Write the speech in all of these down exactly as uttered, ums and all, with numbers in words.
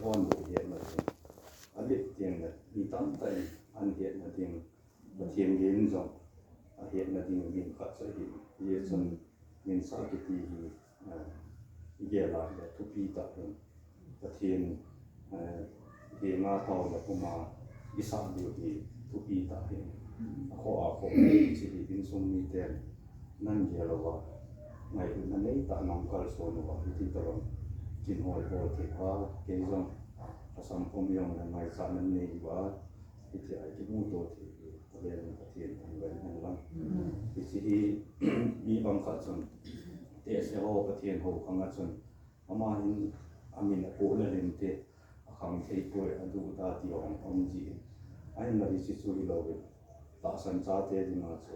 Hon bu hetna ding. Alet ding le, mi tamtah in ahetna ding. Pathen gei in jong ahetna ding min khat chu ahi. Hijeh chun min sah kiti hi, eh, igel a le thupi tah ahi. Pathen, eh, henga taona puma isah diu hi thupi tah ahi. Akhoh a khoh hiche hi insung miten nang gel uva, ngailutna neitah nang kalson uva, hiti tobang kin hoi bol thei a, kei jong asam pum jong le ngaichat nan nei uva, hiti a kimuto thei hi, avel in Pathen thangvah in hen lang. Hiche hi mi bang khat chun tehse ho, Pathen hou khang a chun, ama hin amin apoh le lin te, akhang thei poi, aduh da ti ho um ji in. Ahinla hiche chu hilou in, tahsan chate dinga chu,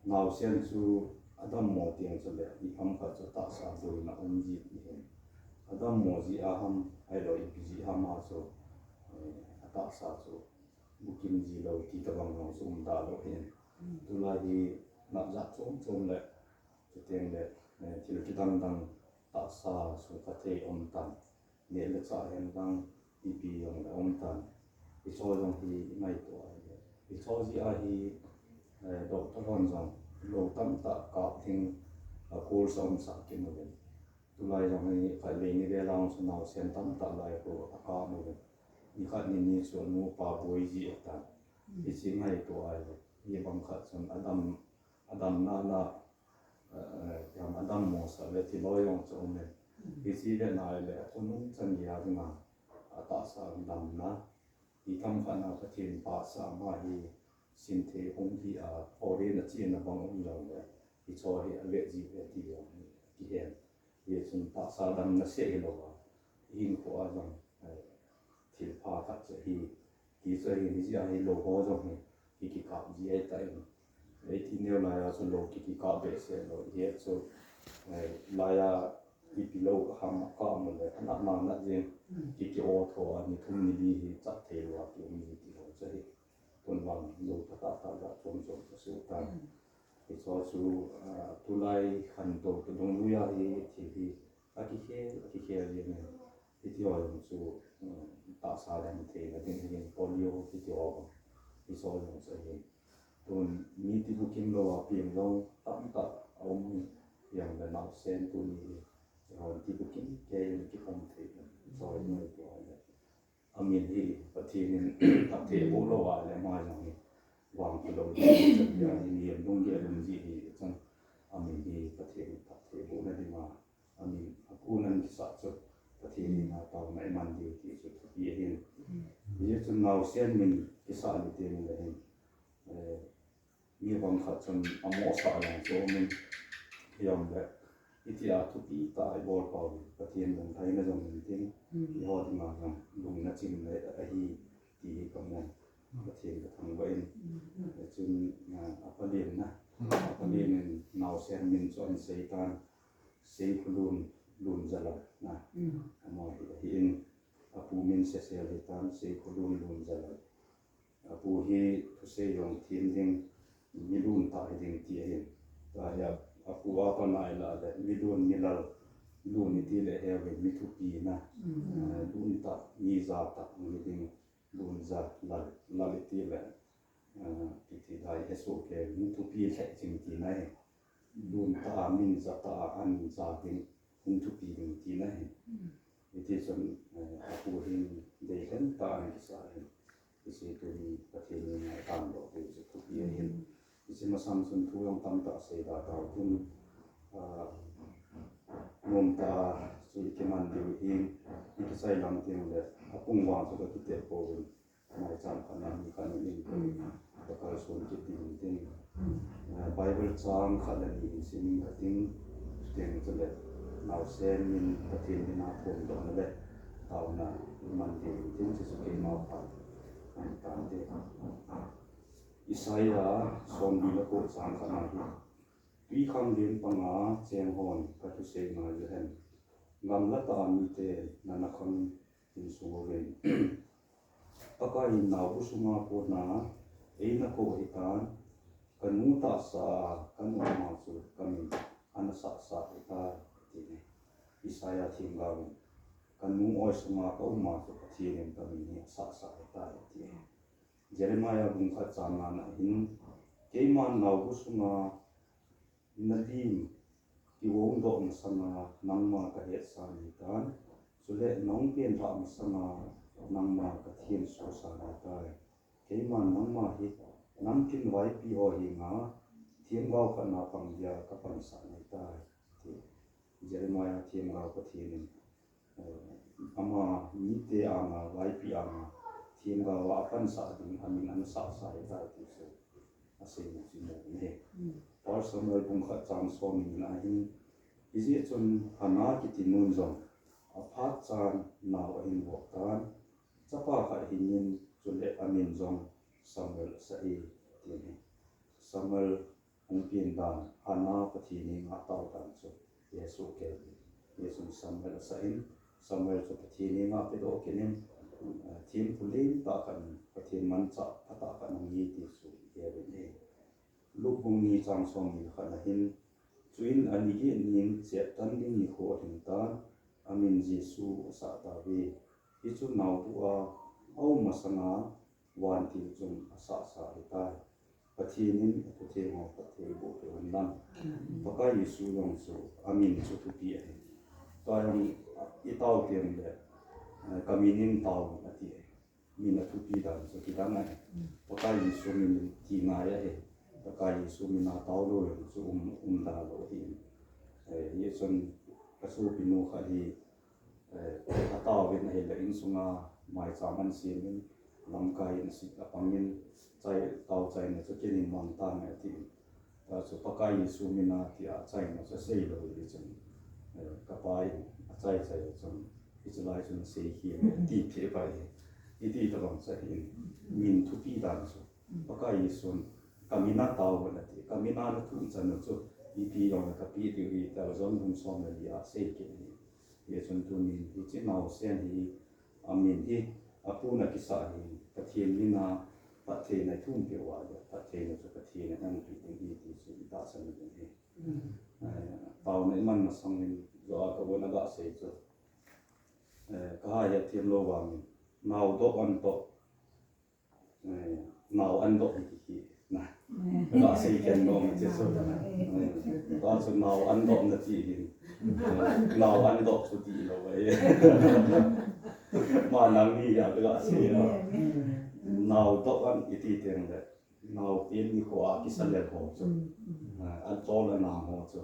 naosen chu adammo teng chule, ipi ham khat chu tahsa boina um ji ti hin. Adammo jeh a ham, ahilou ipi jeh ham a chu, eh, atahsa chu bukim ji lou ti tobang jong chu um da lou hin. Tulai hi nat jat chom chom le, chuteng le, eh, thil kidang dang tahsa sung khat thei um tan. Neh le chah hen lang ipi jong le um tan. Hicheho jong hi ingaito a ahile, hicheho jeh a hi, eh, doctor hon jong lou tamtah kap ding, a, course aumsah kit uvin. Tulai jong hi khatvei ni vel a jong chu naosen tamtah lai khu akap uvin. Nikhat nini chu anu apa boi ji ahitan. Hiche ngaito a ahile, mi bang khat chun adam, adamna na, eh, eh, adammo sah le thil ho jong chu um in. Hiche le nai le khonung chan geiya dinga atahsa damna. Ipi ham khat na Pathen phatsah ama hi sin thei hung hi a, foreign a chena bang um jong le, hicheho hi avet ji uve ti jong hi kihen. Hijeh chun tahsa damna seh hilouva, ihinkho a jong, eh, thil pha khat chu ahi, ti chu ahi, hijeh a hi lou ho jong hi, ki, kikap ji ahitai. Eiti neo laiya chu lou ki, kikap behseh lou, hijeh chu, eh, laiya ipi lou ham akap u le, anat ma nat jeng, ki, ki-o tho a, ni thum ni li hi chat thei lou a, ki um ji ti ho chu ahi. Tun vang lou phatah tah jat chom chom kasei tan. Hicheho chu, ah, tulai khantou to dungjui a hi thil hi akikhel, akikhel jeng in. Hitiho jong chu, um, tahsa dam theina ding hin polio hitiho, hicheho jong chu ahi. Tun mi ti bukim louva peng jong tamtah aum in, hijongle naosen tuni hi, hon ti bukim kei in kikhom thei in, choi noi tua le. Amin hi Pathen in phatthei boh lou a le ama jong hi vangpha lou ding, chan geiya hi mihem lunggel um ji hi chun, amin hi Pathen in phatthei bohna dinga amin apunan kisah chu Pathen in ataona iman diu ti chu thupi ahin. Hijeh chun naosen min kisah ni teng le hin, eh, mi bang khat chun amohsah jong chu um in, hijongle hitia thupi tah a ibol pau hi Pathen lunglhaina jong in tin, eiho dinga jong lungna chimna ahi ti hi kamun. Pathen kathangvah in, chun, ah, apa len na, apa len in naosen min chu ahin sei tan, Seikholun Lunjalal na, amaho hi ahin, apu min Sesel hitan, Seikholun Lunjalal. Apu hi thusei jong them ding, mi lun tah hiding ti ahin. Tua hi a, apu a pat na ilah le, mi lun, mi lal, lun iti le heuvin, mi thupi na, eh, lun tah, mi ja tah hiding, Lunjalal, lal iti le, eh, kiti dai hesoh kei, mi thupi lheh jing tina ahi. Lun tah a, min ja tah a, ahin ja ding, hung thupi ding tina ahi. Hiti chun, eh, apu hin deilhen tah a ahin kisa ahin. Hiche tuni Pathen in ahin damdoh peh u chu thupi ahin. Hiche masang chun thu jong tamtah seida tau tin, ah, nomtah a chu ikiman diu ahin, ikichai lam teng le, apung vang chu kakitep pouvin. Maicham khat na mi khat na in, kakalson kit ding tin. Eh, Bible chang khat le ni hin sim kating, chuteng chule naosen min Pathen min a phondohna le taona iman ding tin, chuchu keima phat ahitan te. Isaiah somli le ko chang khat na hi, Twikhanglen panga cheng hon kathusei ngai uhen, gamla tah a mite nana khang hinsung uvin. Pakaiyin naobu sunga kona eina kou hitan, kanu tahsa a kanu ama chu kamin ana sahsah hitai, ati e. Isaiah themgaovin. ka nu oi sunga ka um a chu Pathen in ka min hi asahsah ahitai, ati. Jeremiah bung khat chang nga na hin, keiman naobu sunga na lim kihong doh masanga nangma ka hetsa ahitan, chule nahung penlhah masanga nangma ka thensosa ahitai. Keiman nangma hi namtin vaipi ho henga themgao khat na pang dia ka pansah ahitai, ati. Jeremiah themgao Pathen in, eh, ama mite anga, vaipi anga, themgao a apansah ding amin ana sahsah ahitai ti chu aseina chu imu u ahi. First Samuel bung khat chang som ni na hin, hijeh chun Hannah kiti nun jong aphat chan nao ahin bol tan, chapa khat ahing in, chule amin jong Samuel asah e, ati ahi. Samuel hung pen dan, Hannah Pathen henga atao dan chu ihet soh kei uve. Hijeh chun Samuel asah in, Samuel chu Pathen henga apedoh kit in, eh, thempu lentah khat in Pathen manchah phatah khat ahung hi ti chu ihet u ahi. Luke bung ni chang som ni le khat na hin, chuin ani get nin chep tan ding nikho alhing tan, amin Jesu asah tauve. Hichu naobu a aum masanga vantil chun asahsah ahitai. Pathen in athutheng ho phatthei boh peh hen lang. Pakai Jesu jong chu amin chu thupi ahi. Tua jong itao teng le, eh, ka min in tao ati ahi. Min athupi dan chu kidang ahi. Pakai Jesu min ti ngai ahi. Pakai Jesu min a tao lou jong chu um, um da lou ahi. Eh, hijeh chun ka sopinu khat hi, eh, atao in ahile insunga maicham ana sem in, lamkai in asit apang in, chai, tao chaina chu ken in mang tange ati in. Tua chu Pakai Jesu min a tia achaina chu asei lou jeh chun, eh, kapa in achai chai chun, hiche lai chun asei hi, ti thei pai hi. Hiti tabang chu ahin, min thupi dan chu. Pakai Jesun, ka min a tao un ati, ka min a nathu chan u chu, ipi jong le kapeh diu ahi, tia John bung som le li a asei kit ahi. Hijeh chun tunin, hiche naosen hi, amin hi, apun akisah ahi, Pathen min a, phattheina ithum peh uva le, phattheina chu Pathen in anapeh ding ahi ti chu itahsan u ahi. Eh, taona iman masang in, jo a kabon a gasei chu, eh, kaha hethem lou vangin, nao doh an doh, eh, nao an doh hi kiti na. Ka sei ken nom che chu. Eh, tua chu nao an doh nati hin. Eh, nao an doh chu ti lou ahi. Ma nang ni a ka sei na. Nao doh an iti teng le, nao pen nikho a kisa lel ho chu. Ah, an chol ana ho chu.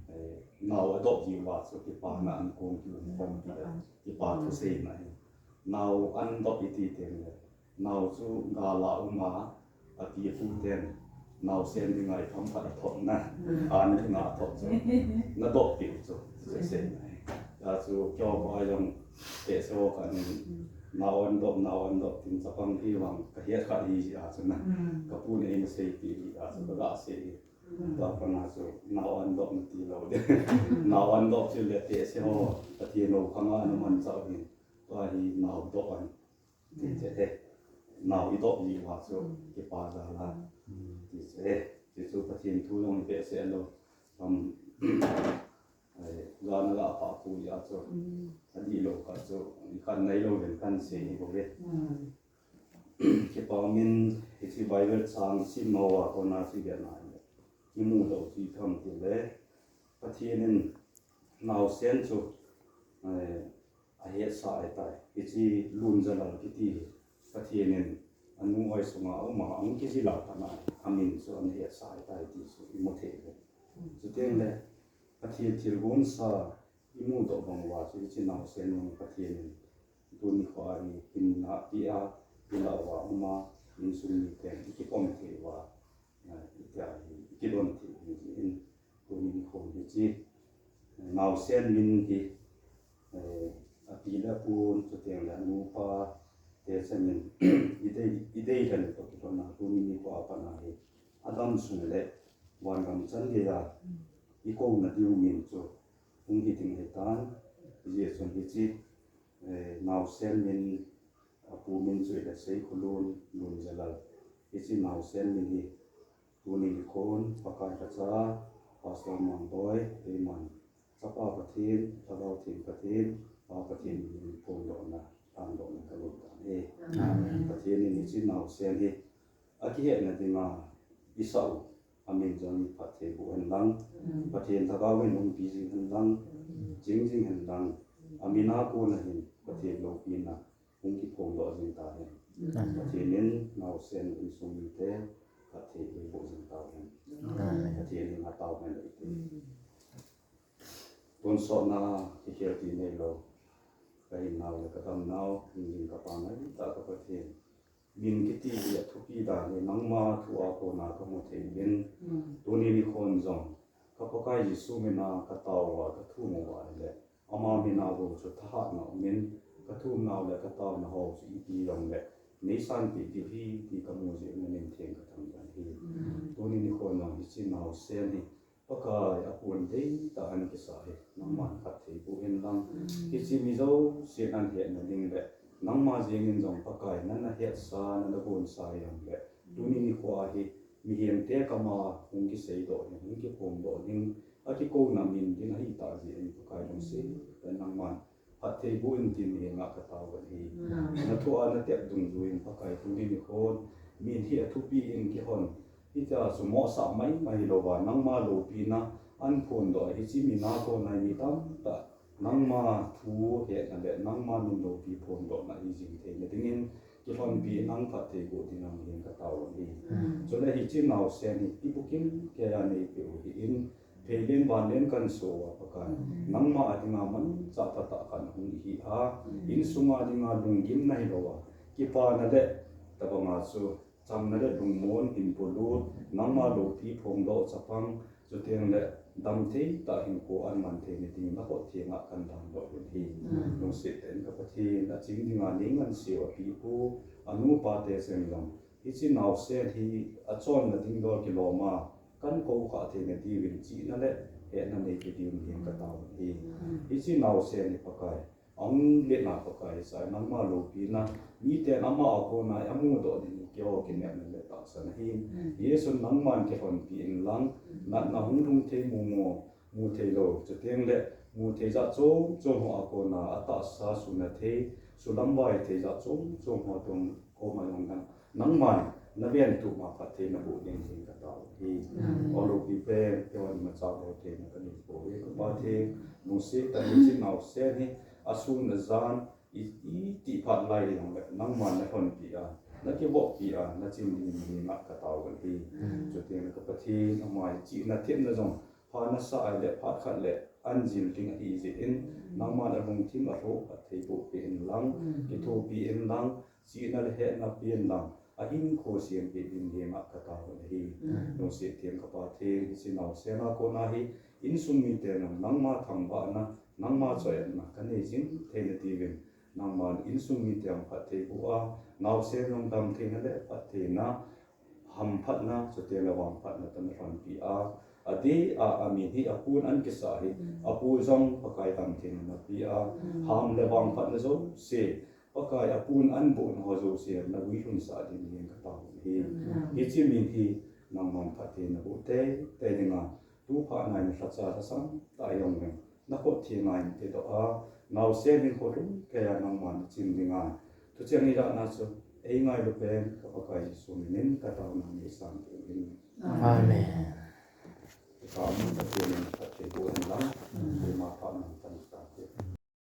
Eh, nao adoh jiu va chu kipana an kong kiu khom kile, kipa thuseina ahi. Nao an doh iti teng le, nao chu gal a um a, api apu ten naosen dinga itham khat athot na, ana dinga athot chu, nadoh peh u chu, chu seina ahi. Tua chu keiho pa jong tehse ho khat in, nao an doh, nao an doh tin chapang hi vang kahet khat ahi jeh a chu na, kapun eina seipeh jeh a chu kaga sei hi. Tua pana chu nao an doh nati lou ding. Nao an doh chu le tehse ho, Pathen hou khang a ana manchah u hin. Tua hi nao doh an. Ti chu ahi. Nao idoh jiu va chu kipa jal a. Ti chu ahi. Ti chu Pathen thu jong ibehseh lou. Tam, eh, jana ga pa pu ja chu. Adihlou khat chu, ikhat nailou hin kan sei hi bou ve. Kipa min hiche Bible chang simna uva kona chu ivet na le, imu lou chu ipi ham tile, Pathen in naosen chu, eh, ahetsah ahitai. Hiche Lunjalal kiti hi Pathen in anu oi sunga aum a, ahung kijil a pat a amin chu ana hetsah ahitai ti chu imu thei uve. Chuteng le Pathen thilgonsa imudoh bang uva chu hiche naosen jong Pathen in tuni kho a hi hinna apeh a, ilah uva um a, insung miten ikipom thei uva, eh, itia hi ikidon thei u ahi jeh in, tuni nikho hiche, eh, naosen min hi, eh, api le apu chuteng le anupa te chamin idei, idei lhen toh kilhon a tuni nikho a pat a hi adam sung le vangam chan geiya ikouna diu min chu hung hi ding ahitan, hijeh chun hiche, eh, naosen min, apu min chu ahile Seikholun Lunjalal. Hiche naosen min hi tuni nikhon Pakai lhacha Pastor Mangboi, keiman Chapa Pathen, Lhagao Theng Pathen, Pa Pathen min in phongdohna, tangdohna ka nei tan ahi. Amen. Pathen in hiche naosen hi akihetna dinga isah u, amin jong phatthei boh hen lang, Pathen Lhagao in umpi jing hen lang, ching jing hen lang, amin a kona hin Pathen loupina hung kiphongdoh jing ta hen. Amen. Pathen in naosen insung mite phatthei eiboh jing tau hen. Amen. Pathen in atao hen eite. Tonsot na kikhel ti neilou, ka hinnau le ka damnau, hing ding ka Pa ngai tah ka Pathen. Min kiti hi athupi dan hi nangma thu a kona ka mu thei in, tuni nikhon jong ka Pakai Jesu min a ka tao uva ka thum uva ahile, ama min a bou chu thahatna um in, ka thumnau le ka taona ho chu ipi jong le nei sanpeh diu ahi ti ka mu jeh in na min theng ka thangvah in ahi. Tuni nikhon jong hiche naosen hi Pakai, apon deitah a ana kisah hi nangman phatthei boh hen lang. Hiche mi jousen ana hetna ding le nangma jeng in jong Pakai nana hetsa, nana gonsa jong le, tuni nikho hi mihem te kama hung kiseidoh ding, hung kiphongdoh ding, akikouna min din ahi tah jeh in Pakai lungset tah in nangman phatthei boh in tin henga ka tao uve. Na thu a na tep dungjuiyin Pakai tuni nikhon min hi athupi in kihon. Hitia chu mohsah maimai hilouva, nangma loupina ana phondoh a, hiche min a kona mi tamtah nangma thu hetna le nangma min loupi phondohna hi jing theina dingin kilhonpi in nang phatthei boh dingin ka tao uve. Chule hiche naosen hi ibukim keiya neipeh u ahin, pheilen vanlen kana so uva Pakai, nangma a dinga manchah phatah khat hung ihi a, insunga dinga lunggimna hilouva, kipana le tabanga chu chamna le lungmon hin polut, nangma loupi phongdoh chapang, chuteng le damthei tah hinkho ana man theina dingin na khut thenga kana damdoh u ahi. Lungset tah in ka Pathen, aching dinga nei ngansea apipu, anu pa te cheng jong hiche naosen hi achonna ding dol kilom a, kana kou khah theina diuvin chihna le hetna neipe diuvin ka tao uve. Hiche naosen hi Pakai, ahung letna Pakai, sai nangma loupina, miten ama a kona amudoh ding keiho kinepna le tahsan ahin. Hichun nangman kilhonpi in lang, natna hung lhung thei mumu, mu thei lou, chuteng le mu thei jat chom chom ho a kona atahsa suna thei, sulamvai thei jat chom chom ho tong koma jong nang, nangman na ventup ma phatthei naboh ding hi ka tao uve. O loupi pen, keiho imacha bol theina kanei pouve ka Pathen, lungset tah in hiche naosen hi asun ajan, i, itih phat lai hijongle nangman nalhonpi a, nakivoppi a, nachin dingin ka tao uve. Chuteng le ka Pathen, ama hi chihna thepna jong phat nasah a ahile phat khat le ana jil ding ahi jeh in, nangman alungthim alhoh phatthei boh peh in lang, kithopi in lang, chihna le hetna pe in lang, ahinkho sempeh dingin ka tao uve. Lungset tah in ka Pathen, hiche naosen a kona hi insung miten jong nangma thangvahna, nangma choiatna kanei jing theina diuvin, nangman insung mite jong phatthei boh a, naosen jong damtheina le phattheina, hamphatna, chuteng le vangphatna toh nalhonpi a, adeh a, amin hi apon ana kisah hi, apu jong Pakai damtheina napeh a, ham le vangphatna jouse, Pakai apon ana bohna ho jouse naguilhunsah dingin ka tao uve. Hiche min hi nangman phatthei naboh teitei dinga, tu phat nai nalhacha lhasam tah jong leng, na khut thenga hin pedoh a, naosen hinkho lhung keiya nangman nachin dinga, thucheng nilhahna chu eingailu pen ka Pakai Jesu min in ka taona neisanpeh uvin. Amen. Ka Pathen in phatthei boh hen lang, keima phat nang tan tante.